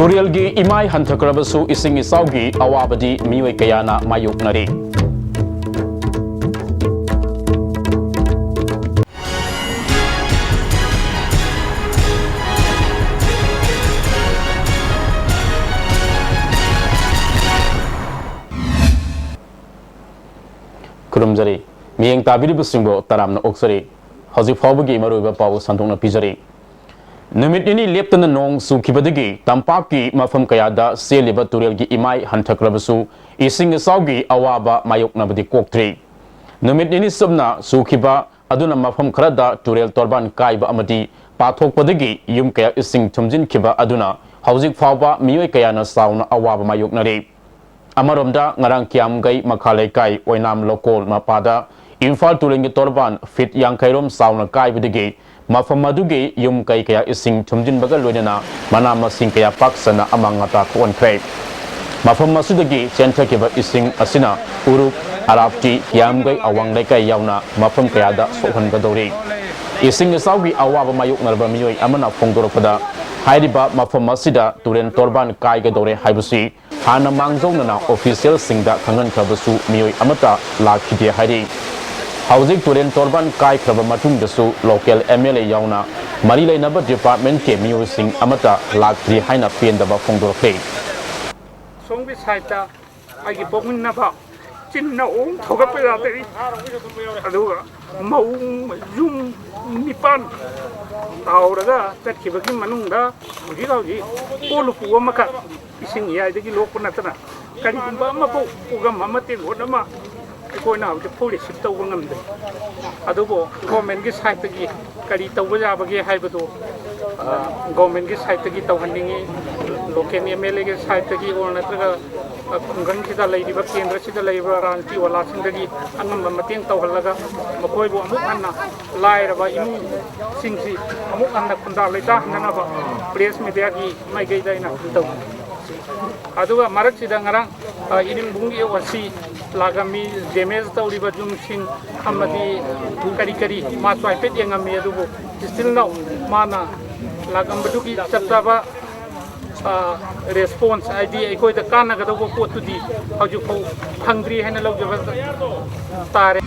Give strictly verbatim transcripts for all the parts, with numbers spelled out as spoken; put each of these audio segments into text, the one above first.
ꯇꯨꯔꯦꯜꯒꯤ ꯏꯃꯥꯏ ꯍꯟꯊꯈ꯭ꯔꯕꯁꯨ ꯏꯁꯤꯡ ꯏꯆꯥꯎꯒꯤ ꯑꯋꯥꯕꯗꯤ ꯃꯤꯑꯣꯏ ꯀꯌꯥꯅ ꯃꯥꯌꯣꯛꯅꯔꯤ꯫ ꯈꯨꯔꯨꯝꯖꯔꯤ꯫ ꯃꯤꯠꯌꯦꯡ ꯇꯥꯕꯤꯔꯤꯕꯁꯤꯡꯕꯨ ꯇꯔꯥꯝꯅ ꯑꯣꯛꯆꯔꯤ꯫ ꯍꯧꯖꯤꯛ ꯐꯥꯎꯕꯒꯤ ꯃꯔꯨꯑꯣꯏꯕ ꯄꯥꯎ ꯁꯟꯗꯣꯛꯅ ꯄꯤꯖꯔꯤ꯫ ꯅꯨꯃꯤꯠ ꯅꯤꯅꯤ ꯂꯦꯞꯇꯅ ꯅꯣꯡ ꯆꯨꯈꯤꯕꯗꯒꯤ ꯇꯝꯄꯥꯛꯀꯤ ꯃꯐꯝ ꯀꯌꯥꯗ ꯆꯦꯜꯂꯤꯕ ꯇꯨꯔꯦꯜꯒꯤ ꯏꯃꯥꯏ ꯍꯟꯊꯈ꯭ꯔꯕꯁꯨ ꯏꯁꯤꯡ ꯏꯆꯥꯎꯒꯤ ꯑꯋꯥꯕ ꯃꯥꯌꯣꯛꯅꯕꯗꯤ ꯀꯣꯛꯇ꯭ꯔꯤ꯫ ꯅꯨꯃꯤꯠ ꯅꯤꯅꯤ ꯆꯨꯞꯅ ꯆꯨꯈꯤꯕ ꯑꯗꯨꯅ ꯃꯐꯝ ꯈꯔꯗ ꯇꯨꯔꯦꯜ ꯇꯣꯔꯕꯥꯟ ꯀꯥꯏꯕ ꯑꯃꯗꯤ ꯄꯥꯊꯣꯛꯄꯗꯒꯤ ꯌꯨꯝ ꯀꯌꯥ ꯏꯁꯤꯡ ꯊꯨꯝꯖꯤꯟꯈꯤꯕ ꯑꯗꯨꯅ ꯍꯧꯖꯤꯛ ꯐꯥꯎꯕ ꯃꯤꯑꯣꯏ ꯀꯌꯥꯅ ꯆꯥꯎꯅ ꯑꯋꯥꯕ ꯃꯥꯌꯣꯛꯅꯔꯤ꯫ ꯑꯃꯔꯣꯝꯗ, ꯉꯔꯥꯡ ꯀꯤꯌꯥꯝꯒꯩ ꯃꯈꯥ ꯂꯩꯀꯥꯏ ꯑꯣꯏꯅꯥꯝ ꯂꯧꯀꯣꯜ ꯃꯄꯥꯗ ꯏꯝꯐꯥꯜ ꯇꯨꯔꯦꯜꯒꯤ ꯇꯣꯔꯕꯥꯟ ꯐꯤꯠ ꯌꯥꯡꯈꯩ ꯔꯣꯝ ꯆꯥꯎꯅ ꯀꯥꯏꯕꯗꯒꯤ ꯃꯐꯝ ꯑꯗꯨꯒꯤ ꯌꯨꯝ ꯀꯩ ꯀꯌꯥ ꯏꯁꯤꯡ ꯊꯨꯝꯖꯤꯟꯕꯒ ꯂꯣꯏꯅꯅ ꯃꯅꯥ ꯃꯁꯤꯡ ꯀꯌꯥ ꯄꯥꯛ ꯁꯟꯅ ꯑꯃꯥꯡ ꯑꯇꯥ ꯊꯣꯛꯍꯟꯈ꯭ꯔꯦ꯫ ꯃꯐꯝ ꯑꯁꯤꯗꯒꯤ ꯆꯦꯟꯊꯈꯤꯕ ꯏꯁꯤꯡ ꯑꯁꯤꯅ ꯎꯔꯨꯞ, ꯑꯔꯥꯞꯇꯤ, ꯀꯤꯌꯥꯝꯒꯩ ꯑꯋꯥꯡ ꯂꯩꯀꯥꯏ ꯌꯥꯎꯅ ꯃꯐꯝ ꯀꯌꯥꯗ ꯁꯣꯛꯍꯟꯒꯗꯧꯔꯤ꯫ ꯏꯁꯤꯡ ꯏꯆꯥꯎꯒꯤ ꯑꯋꯥꯕ ꯃꯥꯌꯣꯛꯅꯔꯕ ꯃꯤꯑꯣꯏ ꯑꯃꯅ ꯐꯣꯡꯗꯣꯔꯛꯄꯗ, ꯍꯥꯏꯔꯤꯕ ꯃꯐꯝ ꯑꯁꯤꯗ ꯇꯨꯔꯦꯜ ꯇꯣꯔꯕꯥꯟ ꯀꯥꯏꯒꯗꯧꯔꯦ ꯍꯥꯏꯕꯁꯤ ꯍꯥꯟꯅ ꯃꯥꯡꯖꯧꯅꯅ ꯑꯣꯐꯤꯁꯤꯌꯦꯜꯁꯤꯡꯗ ꯈꯪꯍꯟꯈ꯭ꯔꯕꯁꯨ ꯃꯤꯑꯣꯏ ꯑꯃꯠꯇ ꯂꯥꯛꯈꯤꯗꯦ ꯍꯥꯏꯔꯤ꯫ ꯍꯧꯖꯤꯛ ꯇꯨꯔꯦꯜ ꯇꯣꯔꯕꯥꯟ ꯀꯥꯏꯈ꯭ꯔꯕ ꯃꯇꯨꯡꯗꯁꯨ ꯂꯣꯀꯦꯜ ꯑꯦꯝ ꯑꯦꯜ ꯑꯦ ꯌꯥꯎꯅ ꯃꯔꯤ ꯂꯩꯅꯕ ꯗꯤꯄꯥꯔꯠꯃꯦꯟꯠꯀꯤ ꯃꯤꯑꯣꯏꯁꯤꯡ ꯑꯃꯠꯇ ꯂꯥꯛꯇ꯭ꯔꯤ ꯍꯥꯏꯅ ꯄꯦꯟꯗꯕ ꯐꯣꯡꯗꯣꯔꯛꯈꯤ꯫ ꯁꯣꯝꯒꯤ ꯁꯥꯏꯠꯇ ꯑꯩꯒꯤ ꯄꯣꯛꯃꯤꯟꯅꯕ ꯆꯤꯟꯅ ꯑꯣꯡ ꯊꯧꯒꯠꯄ ꯌꯥꯗꯔꯤ꯫ ꯑꯗꯨꯒ ꯃꯧ ꯌꯨꯝ ꯅꯤꯄꯥꯟ ꯇꯥꯎꯔꯒ ꯆꯠꯈꯤꯕꯒꯤ ꯃꯅꯨꯡꯗ ꯍꯧꯖꯤꯛ ꯍꯧꯖꯤꯛ ꯀꯣꯜ ꯎꯄꯨ ꯑꯃꯈꯛ ꯏꯁꯤꯡ ꯏꯌꯥꯏꯗꯒꯤ ꯂꯣꯛꯄ ꯅꯠꯇꯅ ꯀꯔꯤꯒꯨꯝꯕ ꯑꯃꯐꯥꯎ ꯄꯨꯈꯝ ꯑꯃ ꯇꯦꯡꯀꯣꯠ ꯑꯃ ꯑꯩꯈꯣꯏꯅ ꯍꯧꯖꯤꯛꯐꯥꯎ ꯔꯤꯁꯤꯞ ꯇꯧꯕ ꯉꯝꯗ꯭ꯔꯤ꯫ ꯑꯗꯨꯕꯨ ꯒꯣꯔꯃꯦꯟꯒꯤ ꯁꯥꯏꯠꯇꯒꯤ ꯀꯔꯤ ꯇꯧꯕ ꯌꯥꯕꯒꯦ ꯍꯥꯏꯕꯗꯨ, ꯑ, ꯒꯣꯔꯃꯦꯟꯒꯤ ꯁꯥꯏꯠꯇꯒꯤ ꯇꯧꯍꯟꯅꯤꯡꯉꯤ꯫ ꯂꯣꯀꯦꯜ ꯑꯦꯝ ꯑꯦꯜ ꯑꯦꯒꯤ ꯁꯥꯏꯠꯇꯒꯤ ꯑꯣꯔ ꯅꯠꯇ꯭ꯔꯒ, ꯑ, ꯈꯨꯡꯒꯪꯁꯤꯗ ꯂꯩꯔꯤꯕ, ꯀꯦꯟꯗ꯭ꯔꯁꯤꯗ ꯂꯩꯔꯤꯕ ꯔꯥꯖꯅꯤꯇꯤ ꯋꯥꯂꯥꯁꯤꯡꯗꯒꯤ ꯑꯉꯝꯕ ꯃꯇꯦꯡ ꯇꯧꯍꯜꯂꯒ ꯃꯈꯣꯏꯕꯨ ꯑꯃꯨꯛ ꯍꯟꯅ ꯂꯥꯏꯔꯕ ꯏꯃꯨꯡꯁꯤꯡꯁꯤ ꯑꯃꯨꯛ ꯍꯟꯅ ꯈꯨꯟꯗꯥ ꯂꯩꯇꯥꯍꯟꯅꯅꯕ ꯄ꯭ꯔꯦꯁ ꯃꯦꯗꯤꯌꯥꯒꯤ ꯃꯥꯏꯀꯩꯗ ꯑꯩꯅ ꯑꯄꯤꯜ ꯇꯧꯖꯔꯤ꯫ ꯑꯗꯨꯒ ꯃꯔꯛꯁꯤꯗ ꯉꯔꯥꯡ, ꯑ, ꯏꯅꯤꯡꯕꯨꯡꯒꯤ ꯑꯣ ꯁꯤ ꯂꯥꯛꯑꯝꯃꯤ, ꯗꯦꯃꯦꯖ ꯇꯧꯔꯤꯕ ꯌꯨꯝꯁꯤꯡ ꯑꯃꯗꯤ ꯀꯔꯤ ꯀꯔꯤ ꯃꯥꯁꯨ ꯍꯥꯏꯐꯦꯠ ꯌꯦꯡꯉꯝꯃꯤ, ꯑꯗꯨꯕꯨ still now ꯃꯥꯅ ꯂꯥꯛꯂꯝꯕꯗꯨꯒꯤ ꯆꯞ ꯆꯥꯕ ꯔꯦꯁꯄꯣꯟꯁ, ꯍꯥꯏꯗꯤ ꯑꯩꯈꯣꯏꯗ ꯀꯥꯟꯅꯒꯗꯧꯕ ꯄꯣꯠꯇꯨꯗꯤ ꯍꯧꯖꯤꯛꯐꯥꯎ ꯐꯪꯗ꯭ꯔꯤ ꯍꯥꯏꯅ ꯂꯧꯖꯕ ꯇꯥꯔꯦ꯫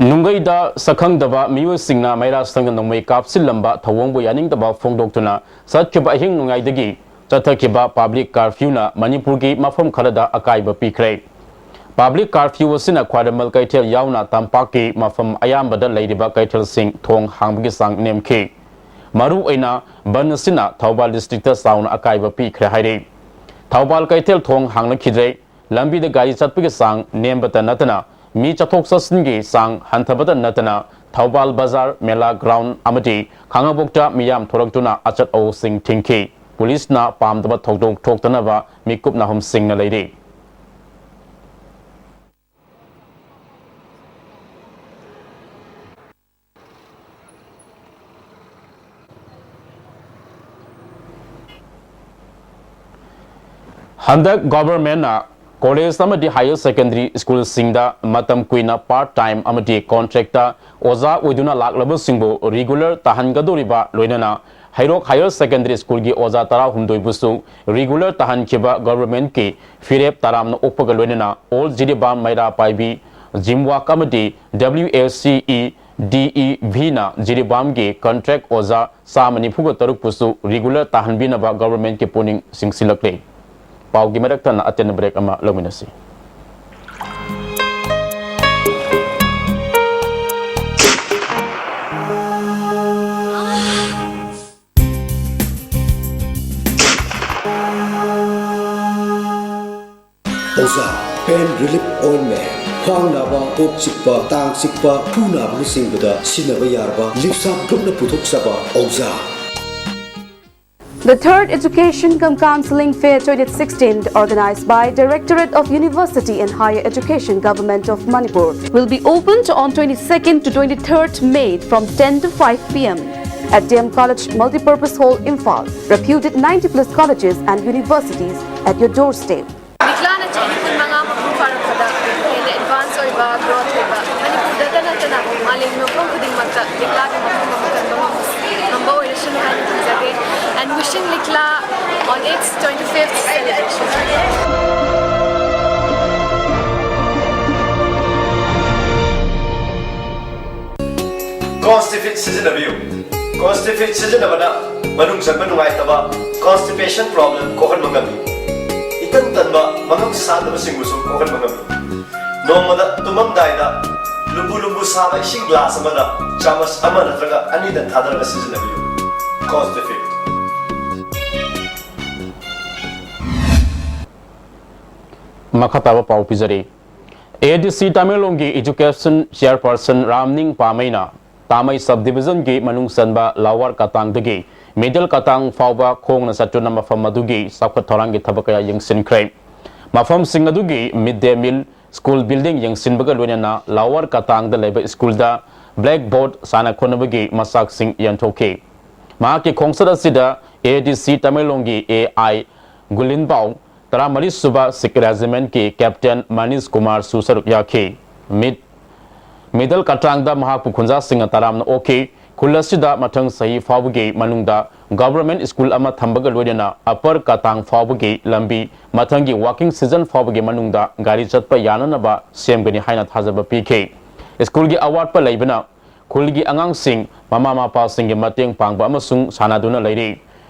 ꯅꯨꯡꯒꯩꯗ ꯁꯛꯈꯪꯗꯕ ꯃꯤꯑꯣꯏꯁꯤꯡꯅ ꯃꯩꯔꯥ ꯁꯪꯗ ꯅꯣꯡꯃꯩ ꯀꯥꯞꯁꯤꯜꯂꯝꯕ ꯊꯧꯑꯣꯡꯕꯨ ꯌꯥꯅꯤꯡꯗꯕ ꯐꯣꯡꯗꯣꯛꯇꯨꯅ ꯆꯠꯈꯤꯕ ꯑꯍꯤꯡ ꯅꯣꯡꯌꯥꯏꯗꯒꯤ ꯆꯠꯊꯈꯤꯕ ꯄꯕ꯭ꯂꯤꯛ ꯀꯥꯔꯐ꯭ꯌꯨꯅ ꯃꯅꯤꯄꯨꯔꯒꯤ ꯃꯐꯝ ꯈꯔꯗ ꯑꯀꯥꯏꯕ ꯄꯤꯈ꯭ꯔꯦ꯫ ꯄꯕ꯭ꯂꯤꯛ ꯀꯥꯔꯐ꯭ꯌꯨ ꯑꯁꯤꯅ ꯈ꯭ꯋꯥꯏꯔꯝꯕꯟ ꯀꯩꯊꯦꯜ ꯌꯥꯎꯅ ꯇꯝꯄꯥꯛꯀꯤ ꯃꯐꯝ ꯑꯌꯥꯝꯕꯗ ꯂꯩꯔꯤꯕ ꯀꯩꯊꯦꯜꯁꯤꯡ ꯊꯣꯡ ꯍꯥꯡꯕꯒꯤ ꯆꯥꯡ ꯅꯦꯝꯈꯤ꯫ ꯃꯔꯨ ꯑꯣꯏꯅ ꯕꯟ ꯑꯁꯤꯅ ꯊꯧꯕꯥꯜ ꯗꯤꯁꯇ꯭ꯔꯤꯛꯇ ꯆꯥꯎꯅ ꯑꯀꯥꯏꯕ ꯄꯤꯈ꯭ꯔꯦ ꯍꯥꯏꯔꯤ꯫ ꯊꯧꯕꯥꯜ ꯀꯩꯊꯦꯜ ꯊꯣꯡ ꯍꯥꯡꯅꯈꯤꯗ꯭ꯔꯦ꯫ ꯂꯝꯕꯤꯗ ꯒꯥꯔꯤ ꯆꯠꯄꯒꯤ ꯆꯥꯡ ꯅꯦꯝꯕꯇ ꯅꯠꯇꯅ ꯃꯤ ꯆꯠꯊꯣꯛ ꯆꯠꯁꯤꯟꯒꯤ ꯆꯥꯡ ꯍꯟꯊꯕꯇ ꯅꯠꯇꯅ ꯊꯧꯕꯥꯜ ꯕꯖꯥꯔ, ꯃꯦꯂꯥ ꯒ꯭ꯔꯥꯎꯟ ꯑꯃꯗꯤ ꯈꯥꯉꯕꯣꯛꯇ ꯃꯤꯌꯥꯝ ꯊꯣꯔꯛꯇꯨꯅ ꯑꯆꯠ ꯑꯋꯣꯛꯁꯤꯡ ꯊꯤꯡꯈꯤ꯫ ꯄꯨꯂꯤꯁꯅ ꯄꯥꯝꯗꯕ ꯊꯧꯗꯣꯛ ꯊꯣꯛꯇꯅꯕ ꯃꯤꯀꯨꯞ ꯅꯥꯍꯨꯝꯁꯤꯡꯅ ꯂꯩꯔꯤ꯫ ꯍꯟꯗꯛ ꯒꯣꯚꯔꯟꯃꯦꯟꯠꯅ ꯀꯣꯂꯦꯖ ꯑꯃꯗꯤ ꯍꯥꯌꯔ ꯁꯦꯀꯦꯟꯗꯔꯤ ꯁ꯭ꯀꯨꯜꯁꯤꯡꯗ ꯃꯇꯝ ꯀꯨꯏꯅ ꯄꯥꯔꯠ ꯇꯥꯏꯝ ꯑꯃꯗꯤ ꯀꯣꯟꯇ꯭ꯔꯦꯛꯇ ꯑꯣꯖꯥ ꯑꯣꯏꯗꯨꯅ ꯂꯥꯛꯂꯕꯁꯤꯡꯕꯨ ꯔꯤꯒꯨꯂꯔ ꯇꯥꯍꯟꯒꯗꯧꯔꯤꯕ ꯂꯣꯏꯅꯅ ꯍꯩꯔꯣꯛ ꯍꯥꯌꯔ ꯁꯦꯀꯦꯟꯗꯔꯤ ꯁ꯭ꯀꯨꯜꯒꯤ ꯑꯣꯖꯥ ꯇꯔꯥꯍꯨꯝꯗꯣꯏꯕꯨꯁꯨ ꯔꯤꯒꯨꯂꯔ ꯇꯥꯍꯟꯈꯤꯕ ꯒꯣꯚꯔꯟꯃꯦꯟꯠꯀꯤ ꯐꯤꯔꯦꯞ ꯇꯔꯥꯝꯅ ꯑꯣꯛꯄꯒ ꯂꯣꯏꯅꯅ ꯑꯣꯜ ꯖꯤꯔꯤꯕꯥꯝ ꯃꯩꯔꯥ ꯄꯥꯏꯕꯤ ꯖꯤꯝꯋꯥꯛ ꯑꯃꯗꯤ W A C E D E Vꯅ ꯖꯤꯔꯤꯕꯥꯝꯒꯤ ꯀꯟꯇ꯭ꯔꯦꯛ ꯑꯣꯖꯥ ꯆꯥꯝꯃ ꯅꯤꯐꯨꯒ ꯇꯔꯨꯛꯄꯨꯁꯨ ꯔꯤꯒꯨꯂꯔ ꯇꯥꯍꯟꯕꯤꯅꯕ ꯒꯣꯚꯔꯟꯃꯦꯟꯠꯀꯤ ꯄꯨꯛꯅꯤꯡ ꯆꯤꯡꯁꯤꯜꯂꯛꯂꯤ꯫ ꯄꯥꯎꯒꯤ ꯃꯔꯛ ꯊꯠꯅ ꯑꯇꯦꯟꯕ ꯕ꯭ꯔꯦꯛ ꯑꯃ ꯂꯧꯃꯤꯟꯅꯁꯤ꯫ ꯑꯣꯖꯥ, pain relief ointment, ꯈ꯭ꯋꯥꯡ ꯅꯥꯕ, ꯀꯣꯛ ꯆꯤꯛꯄ, ꯇꯥꯡ ꯆꯤꯛꯄ, ꯈꯨ ꯅꯥꯕꯅꯆꯤꯡꯕꯗ ꯁꯤꯖꯤꯟꯅꯕ ꯌꯥꯔꯕ ꯂꯤꯞꯁꯥꯞ ꯒ꯭ꯔꯨꯞꯅ ꯄꯨꯊꯣꯛꯆꯕ ꯑꯣꯖꯥ꯫ The third Education cum Counselling Fair twenty sixteen, organized by Directorate of University and Higher Education, Government of Manipur, will be opened on twenty-second to twenty-third May from ten to five P M at D M College Multipurpose Hall, Imphal. Reputed ninety plus colleges and universities at your doorstep. ꯂꯤꯛꯂꯥꯅ ꯆꯍꯤ ꯀꯨꯟꯃꯉꯥ ꯃꯄꯨꯡ ꯐꯥꯔꯛꯄꯗ ꯍꯦꯟꯅ advance ꯑꯣꯏꯕ, growth ꯑꯣꯏꯕ, ꯃꯅꯤꯄꯨꯔꯗꯇ ꯅꯠꯇꯅ ꯃꯥꯂꯦꯝꯒꯤ ꯃꯐꯝ ꯈꯨꯗꯤꯡꯃꯛꯇ ꯂꯤꯛꯂꯥꯒꯤ ꯃꯐꯝ ꯑꯃ ꯀꯟꯕ ꯉꯝꯕ ꯉꯝꯕ ꯑꯣꯏꯔꯁꯅꯨ ꯍꯥꯏꯅ ꯈꯟꯖꯒꯦ꯫ And wishing Likla on its twenty-fifth celebration. Constipate ꯁꯤꯖꯤꯟꯅꯕꯤꯌꯨ꯫ Constipate ꯁꯤꯖꯤꯟꯅꯕꯅ ꯃꯅꯨꯡ ꯆꯪꯕ ꯅꯨꯡꯉꯥꯏꯇꯕ, constipation problem ꯀꯣꯛꯍꯟꯕ ꯉꯝꯃꯤ꯫ ꯏꯇꯟ ꯇꯟꯕ, ꯃꯉꯝ ꯁꯥꯗꯕꯁꯤꯡꯕꯨꯁꯨ ꯀꯣꯛꯍꯟꯕ ꯉꯝꯃꯤ꯫ ꯅꯣꯡꯃꯗ ꯇꯨꯝꯃꯝꯗꯥꯏꯗ ꯂꯨꯝꯕꯨ ꯂꯨꯝꯕꯨ ꯁꯥꯕ ꯏꯁꯤꯡ ꯒ꯭ꯂꯥꯁ ꯑꯃꯗ ꯆꯥꯃꯁ ꯑꯃ ꯅꯠꯇ꯭ꯔꯒ ꯑꯅꯤꯗꯪ ꯊꯥꯗꯔꯒ ꯁꯤꯖꯤꯟꯅꯕꯤꯌꯨ꯫ Constipate꯫ ꯃꯈꯥ ꯇꯥꯕ ꯄꯥꯎ ꯄꯤꯖꯔꯤ꯫ ꯑꯦ ꯑꯥꯏ ꯗꯤ ꯁꯤ ꯇꯃꯦꯡꯂꯣꯡꯒꯤ Education Chairperson ꯔꯥꯝꯅꯤꯡ ꯄꯥꯃꯩꯅ ꯇꯥꯃꯩ Sub Divisionꯒꯤ ꯃꯅꯨꯡ ꯆꯟꯕ Lower ꯀꯇꯥꯡꯗꯒꯤ Middle ꯀꯇꯥꯡ ꯐꯥꯎꯕ ꯈꯣꯡꯅ ꯆꯠꯇꯨꯅ ꯃꯐꯝ ꯑꯗꯨꯒꯤ ꯆꯥꯎꯈꯠ ꯊꯧꯔꯥꯡꯒꯤ ꯊꯕꯛ ꯀꯌꯥ ꯌꯦꯡꯁꯤꯟꯈ꯭ꯔꯦ꯫ ꯃꯐꯝꯁꯤꯡ ꯑꯗꯨꯒꯤ mid day meal, school building ꯌꯦꯡꯁꯤꯟꯕꯒ ꯂꯣꯏꯅꯅ Lower ꯀꯇꯥꯡꯗ ꯂꯩꯕ schoolꯗ blackboard ꯁꯥꯟꯅ ꯈꯣꯠꯅꯕꯒꯤ ꯃꯆꯥꯛꯁꯤꯡ ꯌꯦꯟꯊꯣꯛꯈꯤ꯫ ꯃꯍꯥꯛꯀꯤ ꯈꯣꯡꯆꯠ ꯑꯁꯤꯗ ꯑꯦ ꯑꯥꯏ ꯗꯤ ꯁꯤ ꯇꯃꯦꯡꯂꯣꯡꯒꯤ ꯑꯦ ꯑꯥꯏ ꯒꯨꯂꯤꯟꯕꯥꯎ, ꯇꯔꯥꯃꯔꯤ ꯁꯨꯕ Sikh Regimentꯀꯤ Captain ꯃꯅꯤꯁ ꯀꯨꯃꯥꯔꯁꯨ ꯁꯔꯨꯛ ꯌꯥꯈꯤ꯫ Mid Middle ꯀꯇꯥꯡꯗ ꯃꯍꯥꯛꯄꯨ ꯈꯨꯟꯖꯥꯁꯤꯡꯅ ꯇꯔꯥꯝꯅ ꯑꯣꯛꯈꯤ꯫ ꯈꯨꯜ ꯑꯁꯤꯗ ꯃꯊꯪ ꯆꯍꯤ ꯐꯥꯎꯕꯒꯤ ꯃꯅꯨꯡꯗ government school ꯑꯃ ꯊꯝꯕꯒ ꯂꯣꯏꯅꯅ Upper ꯀꯇꯥꯡ ꯐꯥꯎꯕꯒꯤ ꯂꯝꯕꯤ ꯃꯊꯪꯒꯤ working season ꯐꯥꯎꯕꯒꯤ ꯃꯅꯨꯡꯗ ꯒꯥꯔꯤ ꯆꯠꯄ ꯌꯥꯅꯅꯕ ꯁꯦꯝꯒꯅꯤ ꯍꯥꯏꯅ ꯊꯥꯖꯕ ꯄꯤꯈꯤ꯫ Schoolꯒꯤ ꯑꯋꯥꯠꯄ ꯂꯩꯕꯅ ꯈꯨꯜꯒꯤ ꯑꯉꯥꯡꯁꯤꯡ ꯃꯃꯥ ꯃꯄꯥꯁꯤꯡꯒꯤ ꯃꯇꯦꯡ ꯄꯥꯡꯕ ꯑꯃꯁꯨꯡ ꯁꯥꯟꯅꯗꯨꯅ ꯂꯩꯔꯤ꯫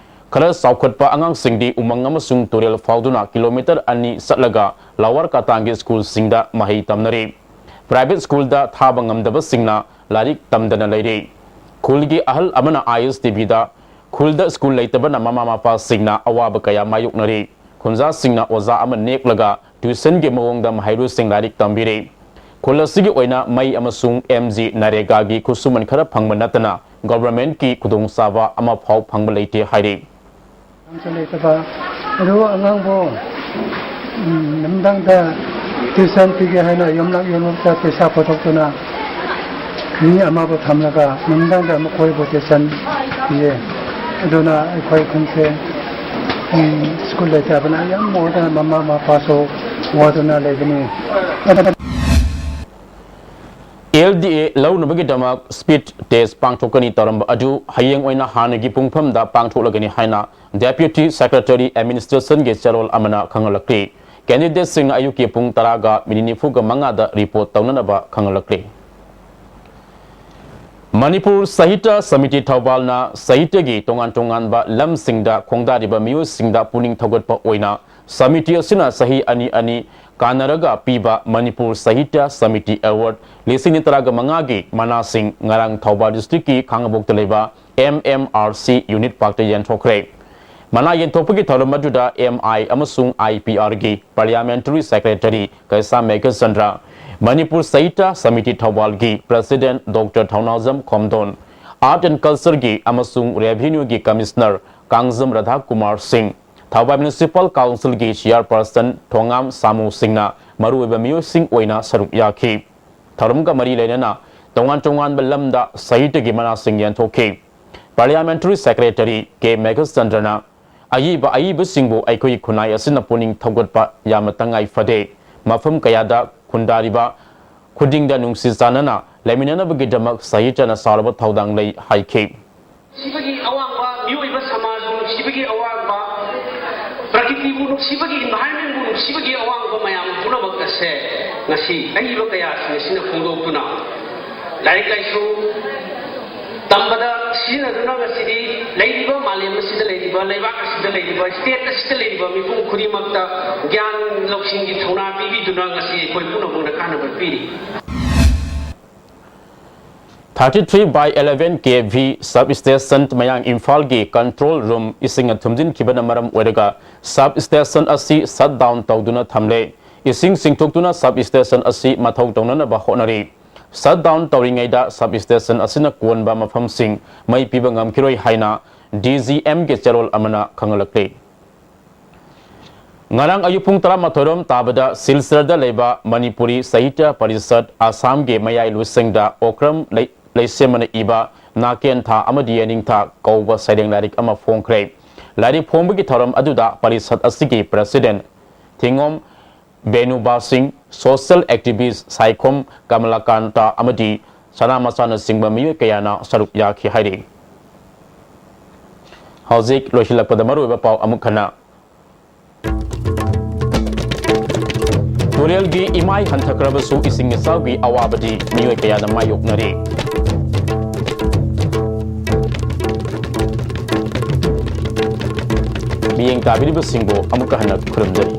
ꯈꯔ ꯆꯥꯎꯈꯠꯄ ꯑꯉꯥꯡꯁꯤꯡꯗꯤ ꯎꯃꯪ ꯑꯃꯁꯨꯡ ꯇꯨꯔꯦꯜ ꯐꯥꯎꯗꯨꯅ kilometre ꯑꯅꯤ ꯆꯠꯂꯒ Lower ꯀꯇꯥꯡꯒꯤ schoolꯁꯤꯡꯗ ꯃꯍꯩ ꯇꯝꯅꯔꯤ꯫ Private schoolꯗ ꯊꯥꯕ ꯉꯝꯗꯕꯁꯤꯡꯅ ꯂꯥꯏꯔꯤꯛ ꯇꯝꯗꯅ ꯂꯩꯔꯤ꯫ ꯈꯨꯜꯒꯤ ꯑꯍꯜ ꯑꯃꯅ ꯑꯥꯏ ꯑꯦꯁ ꯇꯤ ꯚꯤꯗ ꯈꯨꯜꯗ school ꯂꯩꯇꯕꯅ ꯃꯃꯥ ꯃꯄꯥꯁꯤꯡꯅ ꯑꯋꯥꯕ ꯀꯌꯥ ꯃꯥꯌꯣꯛꯅꯔꯤ꯫ ꯈꯨꯟꯖꯥꯁꯤꯡꯅ ꯑꯣꯖꯥ ꯑꯃ ꯅꯦꯛꯂꯒ tuitionꯒꯤ ꯃꯑꯣꯡꯗ ꯃꯍꯩꯔꯣꯏꯁꯤꯡ ꯂꯥꯏꯔꯤꯛ ꯇꯝꯕꯤꯔꯤ꯫ ꯈꯨꯜ ꯑꯁꯤꯒꯤ ꯑꯣꯏꯅ ꯃꯩ ꯑꯃꯁꯨꯡ ꯑꯦꯝ ꯖꯤ ꯅꯔꯦꯒꯥꯒꯤ ꯈꯨꯠꯁꯨꯃꯟ ꯈꯔ ꯐꯪꯕ ꯅꯠꯇꯅ governmentꯀꯤ ꯈꯨꯗꯣꯡꯆꯥꯕ ꯑꯃꯐꯥꯎ ꯐꯪꯕ ꯂꯩꯇꯦ ꯍꯥꯏꯔꯤ꯫ ꯑꯉꯥꯡꯁꯨ ꯂꯩꯇꯕ ꯑꯗꯨ ꯑꯉꯥꯡꯕꯨ ꯎꯝ, ꯅꯨꯃꯤꯗꯥꯡꯗ tuition ꯄꯤꯒꯦ ꯍꯥꯏꯅ ꯌꯨꯝꯂꯛ ꯌꯨꯝꯂꯛꯇ ꯄꯩꯁꯥ ꯄꯨꯊꯣꯛꯇꯨꯅ ꯃꯤ ꯑꯃꯕꯨ ꯊꯝꯂꯒ ꯅꯨꯃꯤꯗꯥꯡꯗ ꯃꯈꯣꯏꯕꯨ tuition ꯄꯤꯌꯦ꯫ ꯑꯗꯨꯅ ꯑꯩꯈꯣꯏ ꯈꯨꯟꯁꯦ ꯎꯝ, school ꯂꯩꯇꯕꯅ ꯌꯥꯝ ꯋꯥꯗꯅ ꯃꯃꯥ ꯃꯄꯥꯁꯨ ꯋꯥꯗꯨꯅ ꯂꯩꯕꯅꯤ꯫ ꯑꯦꯜ ꯗꯤ ꯑꯦ ꯂꯧꯅꯕꯒꯤꯗꯃꯛ ꯁ꯭ꯄꯤꯗ ꯇꯦꯁ ꯄꯥꯡꯊꯣꯛꯀꯅꯤ ꯇꯧꯔꯝꯕ ꯑꯗꯨ ꯍꯌꯦꯡ ꯑꯣꯏꯅ ꯍꯥꯟꯅꯒꯤ ꯄꯨꯡꯐꯝꯗ ꯄꯥꯡꯊꯣꯛꯂꯒꯅꯤ ꯍꯥꯏꯅ Deputy Secretary Administrationꯒꯤ ꯆꯦꯔꯣꯜ ꯑꯃꯅ ꯈꯪꯍꯜꯂꯛꯂꯤ꯫ Candidateꯁꯤꯡꯅ ꯑꯌꯨꯛꯀꯤ ꯄꯨꯡ ꯇꯔꯥꯒ ꯃꯤꯅꯤꯠ ꯅꯤꯐꯨꯒ ꯃꯉꯥꯗ report ꯇꯧꯅꯅꯕ ꯈꯪꯍꯜꯂꯛꯂꯤ꯫ ꯃꯅꯤꯄꯨꯔ ꯁꯥꯍꯤꯇ꯭ꯌ ꯁꯃꯤꯇꯤ ꯊꯧꯕꯥꯜꯅ ꯁꯥꯍꯤꯇ꯭ꯌꯒꯤ ꯇꯣꯉꯥꯟ ꯇꯣꯉꯥꯟꯕ ꯂꯝꯁꯤꯡꯗ ꯈꯣꯡꯗꯥꯔꯤꯕ ꯃꯤꯑꯣꯏꯁꯤꯡꯗ ꯄꯨꯛꯅꯤꯡ ꯊꯧꯒꯠꯄ ꯑꯣꯏꯅ ꯁꯃꯤꯇꯤ ꯑꯁꯤꯅ ꯆꯍꯤ ꯑꯅꯤ ꯑꯅꯤ ꯀꯥꯟꯅꯔꯒ ꯄꯤꯕ ꯃꯅꯤꯄꯨꯔ ꯁꯥꯍꯤꯇ꯭ꯌ ꯁꯃꯤꯇꯤ Award ꯂꯤꯁꯤꯡ ꯇꯔꯥꯒ ꯃꯉꯥꯒꯤ ꯃꯅꯥꯁꯤꯡ ꯉꯔꯥꯡ ꯊꯧꯕꯥꯜ districtꯀꯤ ꯈꯥꯉꯕꯣꯛꯇ ꯂꯩꯕ M M R C unit parkꯇ ꯌꯦꯟꯊꯣꯛꯈ꯭ꯔꯦ꯫ ꯃꯅꯥ ꯌꯦꯟꯊꯣꯛꯄꯒꯤ ꯊꯧꯔꯝ ꯑꯗꯨꯗ M I ꯑꯃꯁꯨꯡ I P Rꯒꯤ Parliamentary Secretary Keisham Meghachandra, Manipur Sahitya samiti ꯊꯧꯕꯥꯜꯒꯤ President Doctor ꯊꯧꯅꯥꯖꯝ ꯈꯣꯝꯗꯣꯟ, Art and Cultureꯒꯤ ꯑꯃꯁꯨꯡ Revenueꯒꯤ Commissioner ꯀꯥꯡꯖꯝ ꯔꯥꯙꯥꯀꯨꯃꯥꯔ ꯁꯤꯡ, ꯊꯧꯕꯥꯜ Municipal Councilꯒꯤ Chairperson ꯊꯣꯉꯥꯝ ꯁꯥꯃꯨ ꯁꯤꯡꯅ ꯃꯔꯨꯑꯣꯏꯕ ꯃꯤꯑꯣꯏꯁꯤꯡ ꯑꯣꯏꯅ ꯁꯔꯨꯛ ꯌꯥꯈꯤ꯫ ꯊꯧꯔꯝꯒ ꯃꯔꯤ ꯂꯩꯅꯅ ꯇꯣꯉꯥꯟ ꯇꯣꯉꯥꯟꯕ ꯂꯝꯗ ꯁꯥꯍꯤꯇ꯭ꯌꯒꯤ ꯃꯅꯥꯁꯤꯡ ꯌꯦꯟꯊꯣꯛꯈꯤ꯫ Parliamentary Secretary ꯀꯦ ꯃꯦꯘꯆꯟꯗ꯭ꯔꯅ ꯑꯏꯕ ꯑꯏꯕꯁꯤꯡꯕꯨ ꯑꯩꯈꯣꯏꯒꯤ ꯈꯨꯟꯅꯥꯏ ꯑꯁꯤꯅ ꯄꯨꯛꯅꯤꯡ ꯊꯧꯒꯠꯄ ꯌꯥꯝꯅ ꯇꯉꯥꯏ ꯐꯗꯦ꯫ ꯃꯐꯝ ꯀꯌꯥꯗ ꯈꯨꯟꯗꯥꯔꯤꯕ ꯈꯨꯗꯤꯡꯗ ꯅꯨꯡꯁꯤ ꯆꯥꯟꯅꯅ ꯂꯩꯃꯤꯟꯅꯅꯕꯒꯤꯗꯃꯛ ꯁꯥꯍꯤꯇ꯭ꯌꯅ ꯆꯥꯎꯔꯕ ꯊꯧꯗꯥꯡ ꯂꯩ ꯍꯥꯏꯈꯤ꯫ ꯅꯨꯡꯁꯤꯕꯒꯤ ꯑꯋꯥꯡꯕ, ꯃꯤꯑꯣꯏꯕ ꯁꯃꯥꯖꯕꯨ ꯅꯨꯡꯁꯤꯕꯒꯤ ꯑꯋꯥꯡꯕ, ꯄ꯭ꯔꯀꯤꯇꯤꯕꯨ ꯅꯨꯡꯁꯤꯕꯒꯤ, environmentꯕꯨ ꯅꯨꯡꯁꯤꯕꯒꯤ ꯑꯋꯥꯡꯕ ꯃꯌꯥꯝ ꯄꯨꯝꯅꯃꯛ ꯑꯁꯦ ꯉꯁꯤ ꯑꯏꯕ ꯀꯌꯥꯁꯤꯡ ꯑꯁꯤꯅ ꯐꯣꯡꯗꯣꯛꯇꯨꯅ ꯂꯥꯏꯔꯤꯛ ꯂꯥꯏꯁꯨ ꯇꯝꯕꯗ ꯁꯤꯖꯤꯟꯅꯗꯨꯅ ꯉꯁꯤꯗꯤ ꯂꯩꯔꯤꯕ ꯃꯥꯂꯦꯝ ꯑꯁꯤꯗ ꯂꯩꯔꯤꯕ, ꯂꯩꯕꯥꯛ ꯑꯁꯤꯗ ꯂꯩꯔꯤꯕ, state ꯑꯁꯤꯗ ꯂꯩꯔꯤꯕ ꯃꯤꯄꯨꯝ ꯈꯨꯗꯤꯡꯃꯛꯇ ꯒ꯭ꯌꯥꯟ ꯂꯧꯁꯤꯡꯒꯤ ꯊꯧꯅꯥ ꯄꯤꯕꯤꯗꯨꯅ ꯉꯁꯤ ꯑꯩꯈꯣꯏ ꯄꯨꯝꯅꯃꯛꯅ ꯀꯥꯟꯅꯕ ꯄꯤꯔꯤ꯫ Thirty three by eleven K V substation ꯃꯌꯥꯡ ꯏꯝꯐꯥꯜꯒꯤ control room ꯏꯁꯤꯡꯅ ꯊꯨꯝꯖꯤꯟꯈꯤꯕꯅ ꯃꯔꯝ ꯑꯣꯏꯔꯒ substation ꯑꯁꯤ shut down ꯇꯧꯗꯨꯅ ꯊꯝꯂꯦ꯫ ꯏꯁꯤꯡ ꯆꯤꯡꯊꯣꯛꯇꯨꯅ substation ꯑꯁꯤ ꯃꯊꯧ ꯇꯧꯅꯅꯕ ꯍꯣꯠꯅꯔꯤ꯫ Shut down ꯇꯧꯔꯤꯉꯩꯗ substation ꯑꯁꯤꯅ ꯀꯣꯟꯕ ꯃꯐꯝꯁꯤꯡ ꯃꯩ ꯄꯤꯕ ꯉꯝꯈꯤꯔꯣꯏ ꯍꯥꯏꯅ D G Mꯒꯤ ꯆꯦꯔꯣꯜ ꯑꯃꯅ ꯈꯪꯍꯜꯂꯛꯂꯤ꯫ ꯉꯔꯥꯡ ꯑꯌꯨꯛ ꯄꯨꯡ ꯇꯔꯥꯃꯥꯊꯣꯏ ꯔꯣꯝ ꯇꯥꯕꯗ ꯁꯤꯜꯆꯔꯗ ꯂꯩꯕ ꯃꯅꯤꯄꯨꯔꯤ ꯁꯥꯍꯤꯇ꯭ꯌ ꯄꯔꯤꯁꯠ ꯑꯁꯥꯝꯒꯤ ꯃꯌꯥꯏ ꯂꯣꯏꯁꯪꯗ ꯑꯣꯀ꯭ꯔꯝ ꯂꯩ-, ꯂꯩꯁꯦꯝꯕꯅ ꯏꯕ ꯅꯥꯀꯦꯟꯊꯥ ꯑꯃꯗꯤ ꯌꯦꯅꯤꯡꯊꯥ ꯀꯧꯕ ꯁꯩꯔꯦꯡ ꯂꯥꯏꯔꯤꯛ ꯑꯃ ꯐꯣꯡꯈ꯭ꯔꯦ꯫ ꯂꯥꯏꯔꯤꯛ ꯐꯣꯡꯕꯒꯤ ꯊꯧꯔꯝ ꯑꯗꯨꯗ ꯄꯔꯤꯁꯠ ꯑꯁꯤꯒꯤ president ꯊꯤꯉꯣꯝ Venu ꯕꯥꯁꯤꯡ, social activist Saikhom ꯀꯃꯂꯥꯀꯥꯟꯇ ꯑꯃꯗꯤ ꯁꯅꯥ ꯃꯆꯥꯅꯆꯤꯡꯕ ꯃꯤꯑꯣꯏ ꯀꯌꯥꯅ ꯁꯔꯨꯛ ꯌꯥꯈꯤ ꯍꯥꯏꯔꯤ꯫ ꯍꯧꯖꯤꯛ ꯂꯣꯏꯁꯤꯜꯂꯛꯄꯗ ꯃꯔꯨꯑꯣꯏꯕ ꯄꯥꯎ ꯑꯃꯨꯛ ꯍꯟꯅ꯫ ꯇꯨꯔꯦꯜꯒꯤ ꯏꯃꯥꯏ ꯍꯟꯊꯈ꯭ꯔꯕꯁꯨ ꯏꯁꯤꯡ ꯏꯆꯥꯎꯒꯤ ꯑꯋꯥꯕꯗꯤ ꯃꯤꯑꯣꯏ ꯀꯌꯥꯅ ꯃꯥꯌꯣꯛꯅꯔꯤ꯫ ꯃꯤꯠꯌꯦꯡ ꯇꯥꯕꯤꯔꯤꯕꯁꯤꯡꯕꯨ ꯑꯃꯨꯛꯀ ꯍꯟꯅ ꯈꯨꯔꯨꯝꯖꯔꯤ꯫